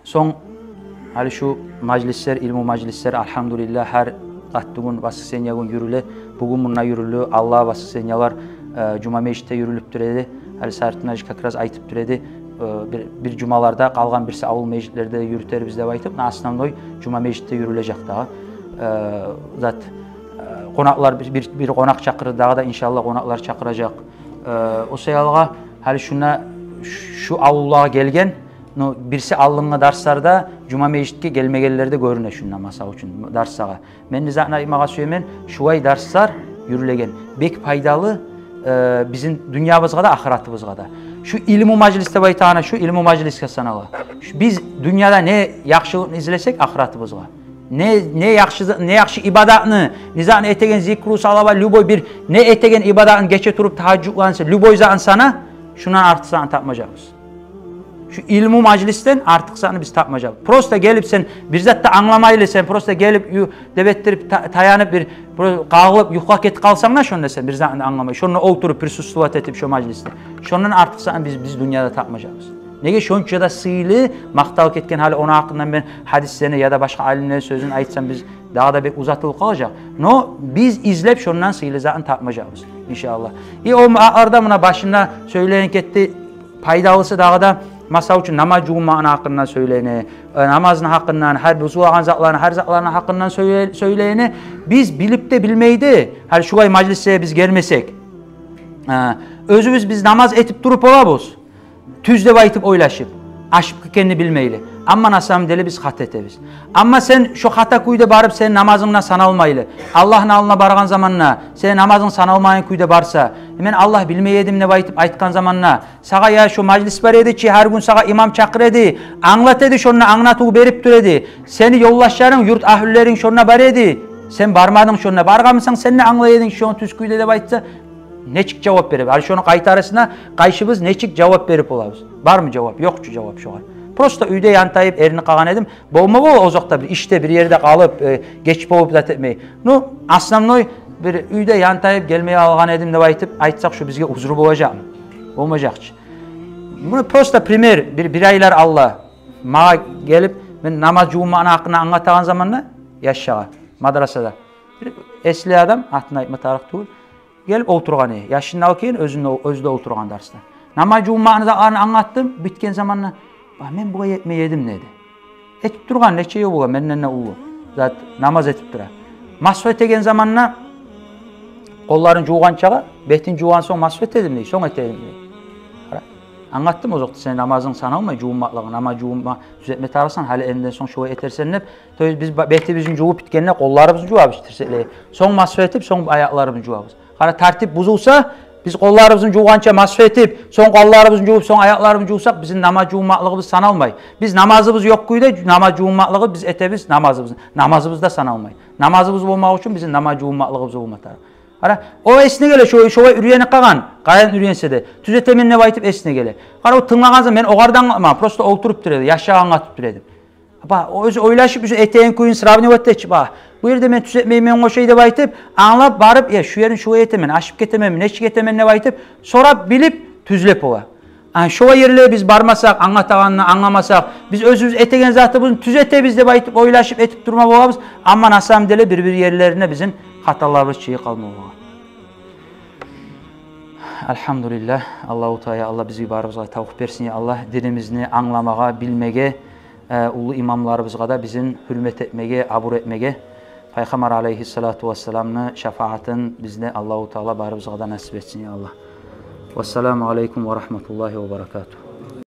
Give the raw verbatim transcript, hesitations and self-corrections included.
Сонг гьали шу мажлислер, илму мажлислер, альгьамдулиллагь, гьар атты гюн, воскресенье гюн юрюле. Бугюн мунда юрюлдю, алда воскресеньелер, э, жума межитде юрюлюп тура эди. Гьали Саритдин гьажи как раз айтып тура эди, э, бир, бир жумаларда, къалгъан бирси авул межитлерде юрютербиз деп айтып, муна основной жума межитде юрюлежек дагъы. Э, зат, э, къонакълар, бир, бир, бир къонакъ чакъырды, дагъы да иншаллагь къонакълар чакъыражакъ. Э, о саялгъа гьали шунда, шу авуллагъа гелген, ну, бирси алдынгъы дарсларда жума межитге гелмегенлер де гёрюне шунда, масал учун, дарслагъа. Мен не затны айтмагъа сюемен, шулай дарслар юрюлеген бек пайдалы, э, бизин дюньябызгъа да, ахыратыбызгъа да. Шу илму мажлис деп айтагъаны шу илму мажлисге санала. Шу биз дюньяда не яхшылыкъны излесек ахыратыбызгъа, не, не яхшы, не яхшы ибадатны, не затны этеген, зикру, салават, любой бир не этеген ибадатны, гече туруп тагьажжудланы, любой затны сана, шундан артыкъ затны тапмажакъбыз. Шу илму мажлисден артыкъ затны биз тапмажакъбыз. Просто гелип сен бир зат да англамайлы, сен просто гелип ю-, деп этдирип та-, таянып бир, бир къагъылып юхлап гетип къалсанг да, шонда сен бир затны англамай, шонда олтуруп присутствовать этип шо мажлисде, шондан артыкъ затны биз, биз дюньяда тапмажакъбыз. Неге шонча да сыйлы, макъталып гетген, гьали ону гьакъындан мен гьадислени яда башгъа алимлени сёзюн айтсам, биз дагъы да бек узатылып къалажакъ. Но биз излеп шондан сыйлы затны тапмажакъбыз, иншаллагь. И о ма-, арада муна башында сёйленип гетди, пайдалысы дагъы да, масал учун, намаз жувунмакъны гьакъындан сёйлени, э, намазны гьакъындан, гьар бузулагъан затланы, гьар затланы гьакъындан сёйле-, сёйлени. Биз билип де билмей де, гьали шулай мажлисге биз гелмесек, э, оьзюбюз биз намаз этип туруп болабыз, тюз деп айтып ойлашып, ашып гетгенни билмейли. Амма на самом деле биз хата этебиз. Амма сен шо хата кюйде барып, сени намазынг да саналмайлы, Аллагьны алдына баргъан заманда сени намазынг саналмайгъан кюйде барса, э, мен Аллагь билмей эдим деп айтып айтгъан заманда, сагъа, я, шо мажлис бар эди чи, гьар гюн сагъа имам чакъыра эди, англата эди, шонда англатыв берип тура эди, сени ёлдашларынг, юрт агьлюлеринг шонда бар эди, сен бармадынг шонда, баргъанмысанг, сен де англай эдинг шону тюз кюйде деп айтса, нечик жавап берип? Гьали шону къайтарысына къайшыбыз нечик жавап берип болабыз? Бармы жавап? Ёкъ чу жавап шогъар. Просто уьйде янтайып эринип къалгъан эдим. Болма бола, озокъда, бир ишде, бир ерде къалып, э, геч болуп зат этмей. Ну, основной, бир уьйде янтайып гелмей къалгъан эдим деп айтып айтсакъ, шу бизге узру болажакъмы? Болмажакъ чы. Муну просто пример, бир, бир айлар алда магъа гелип, мен намаз жувунмакъны гьакъында англатагъан заманда яшлагъа, мадрасада, бир эсли адам, атын айтма тарыкъ тюгюл, гелип олтургъан эди. Яшындан алып келген, оьзю де, оьзю де олтургъан дарсда. Намаз жувунмакъны да аны англатдым, битген заманда, «Ба, мен булай этмей эдим», — деди. Этип тургъан, нече йыл бола, менден де уллу зат, намаз этип тура. Масгь этеген заманда къолларын жувгъанчагъа, бетин жувгъан сонг масгь этедим дей, сонг этедим дей. Къара, англатдым озокъда, сени намазынг саналмай, жувунмакълыгъынг, намаз жувунма, тюзетме тарыкъсан, гьали энден сонг шулай этерсен деп. То есть биз ба-, бетибизни жувуп битгенде къолларыбызны жувабыз тирсеклей. Сонг масгь этип, сонг аякъларыбызны жувабыз. Къара, тартип бузулса, биз къолларыбызны жувгъанча масгь этип, сонг къолларыбызны жувуп, сонг аякъларыбызны жувсакъ, бизин намаз жувунмакълыгъыбыз саналмай. Биз намазыбыз ёкъ кюйде намаз жувунмакълыгъы биз этебиз намазыбызны. Намазыбыз да саналмай. Намазыбыз болмакъ учун бизин намаз жувунмакълыгъыбыз болма тарыкъ. Къара, о эсине геле, шо, шолай уьйренип къалгъан, къайдан уьйренсе де, тюзетемен деп айтып эсине геле. Къара, о тынглап къалса, мен огъар да англамагъан, просто олтуруп тура эди, яшлагъа англатып тура эди. Ба, о оьзю ойлашып, оьзю этеген кюйюн сравнивать этчи, ба, бу ерде мен тюзетмеймен, мен къошай деп айтып, англап барып, э, шу ерин шулай этемен, ашып гетемен, нечик этемен деп айтып, сорап, билип, тюзлеп бола. А шолай ерлеге биз бармасакъ, англатагъанны англамасакъ, биз оьзюбюз этеген затыбызны тюзетебиз деп айтып, ойлашып этип турма болабыз. Амма на самом деле бир-бир ерлеринде бизин хаталарыбыз чыгъып къалма бола. Альгьамдулиллагь, Аллагьу Таала, я Аллагь, бизге барыбызгъа тавфикъ берсин, я Аллагь, динибизни англамагъа, билмеге, э, уллу имамларыбызгъа да бизин гьюрмет этмеге, абур этмеге. Пайхаммар алейгьиссалату вассаламны шафагьатын бизге Аллагьу Таала барыбызгъа да насип этсин, я Аллагь. Вассаламу алейкум ва рагьматуллагьи ва баракатугь.